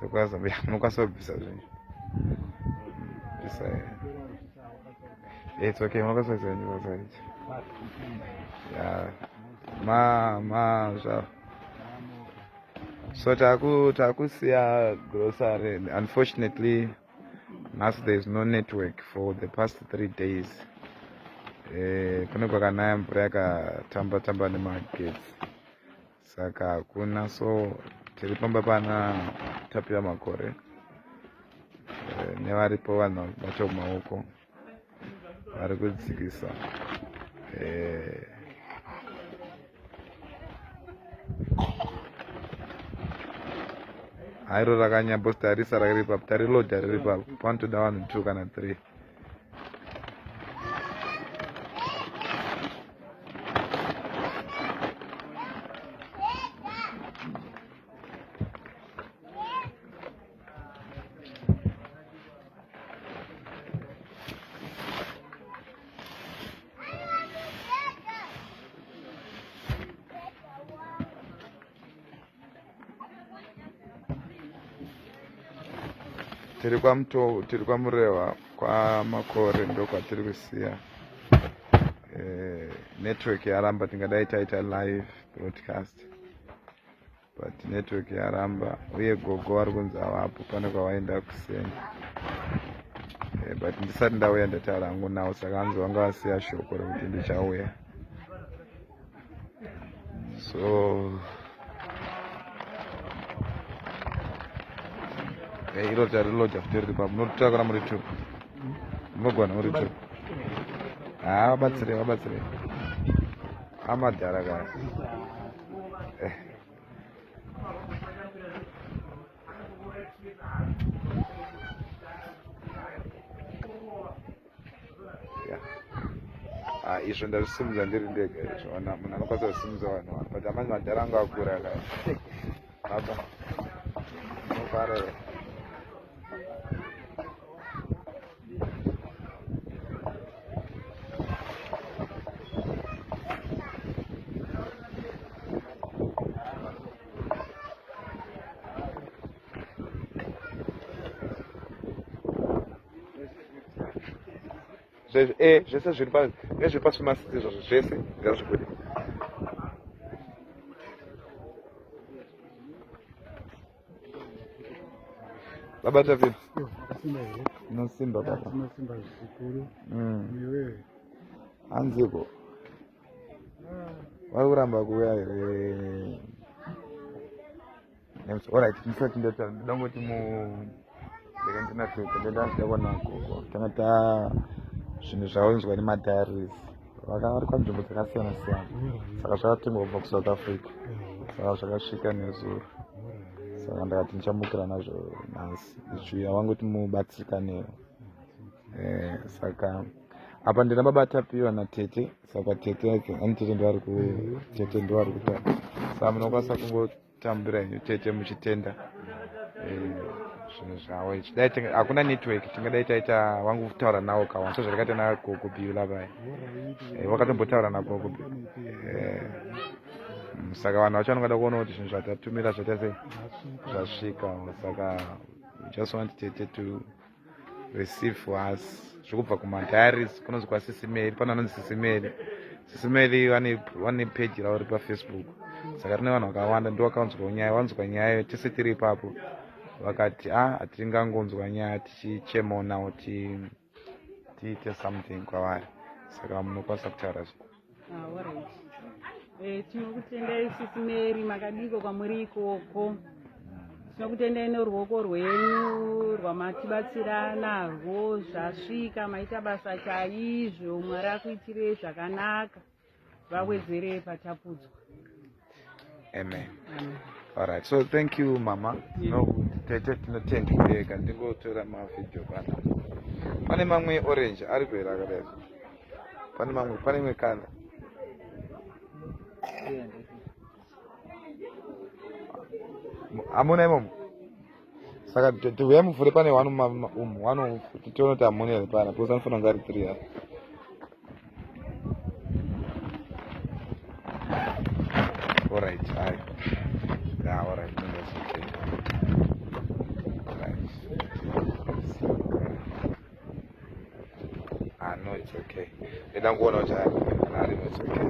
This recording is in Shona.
Tokwaza munokwanisa kubvisa zvenyu. Bvisa. It's okay, munokwanisa kubvisa zvenyu basa ichi. Yeah. Ma ma zva. So taku takusiya grocery unfortunately nhasi there is no network for the past 3 days. Eh kune kwakanaya mvura yakatamba tamba nemagetsi. Saka hakuna so tiri pamba pana Tapiwa Makore eh, nevaripo vanhu vacho mumaoko vari kudzikisa eh, hairo rakanyambotarisa riri papo tariloda riri papo panotoda vanhu two kana three tiri kwamuto tiri kwamurewa kwamakore ndokwatiri kusiya eh, network yaramba tingadai taita live broadcast but network yaramba uye gogo vari kunzi havapo pane kwavaenda kuseni eh, but ndisati ndauya ndataura hangu nawo saka hanzi vanga vasiya shoko rekuti ndichauya so eh, iro tariloja futi riri papo munotakura muri two munogona muri two haa vabatsire vabatsire amadhara kaya eh. Ah, izvo ndazvisimudza ndiri ndega izvo munhu anokwanisa kusimudza vanhu vanhu but amani madhara angu akura ka baba unofara here Eh, zvese zviri pa nezviri pasi pemasitsi izvozvo zvese ngazvibude baba tapi inosimba baba mm. hanziko vari kuramba kuuya here Alright, ndisati ndataura ndoda kungoti mu ndenge ndinatete ndenda ndida kuona gogo tanga ta zvinhu zvaunzwa nemadiaries vaka vari kwanzvimbo dzakasiyana siyana saka zvakatengwa kubva kusouth africa saka zvakasvika nezuro saka ndakati ndichamukira nazvo nhasi ndichiuya vangoti mubatsirikanewo eh, saka apa ndina baba tapiwa natete saka tete ani tete ndovari ku tete ndovari kuta saka munokwanisa kungotambira henyu tete muchitenda eh, zvinhu zvavo izvi dai hakuna network tingadai taita wangu kutaura nawo kawana so zvandakaita nagogo biula vaya eh, wakatombotaura nagogo eh, saka vanhu vacho vanongada kuona kuti zvinhu zvatatumira zvaita sei zvasvika saka just want tete to receive for us zviri kubva kumadiaries kunonzi kwasisimeri pane anonzi sisimeri sisimeri vane peji ravo riri pafacebook saka rine vanhu vakawanda ndo vakaunzwawo nyaya vanzwa nyaya tese tiri ipapo vakati a ah, hatingangonzwa nyaya tichichemawo nawo tiite something kwavari saka munokwanisa kutaura zve Ah, eh, tinokutendai sisi Mary makadiko kwamuri ikoko tinokutendai neruoko rwenyu rwamatibatsira narwo zvasvika maita basa chaizvo mwari akuitirei zvakanaka vawedzere patapudzwa amen alright so thank you mama no tete tinotenda eka ndingotora mavhidhiyo pana pane mamwe orange ari kuera akadai pane mamwe pane imwe kala hamuna imomo saka tiuya muvhure pane one umu one tione kuti hamuna here pana because anofanira kunge ari three apa alright ayo yeah alright no, that's okay. Ah, no, it's okay. Ndida kuona kuti kana arimo, it's okay.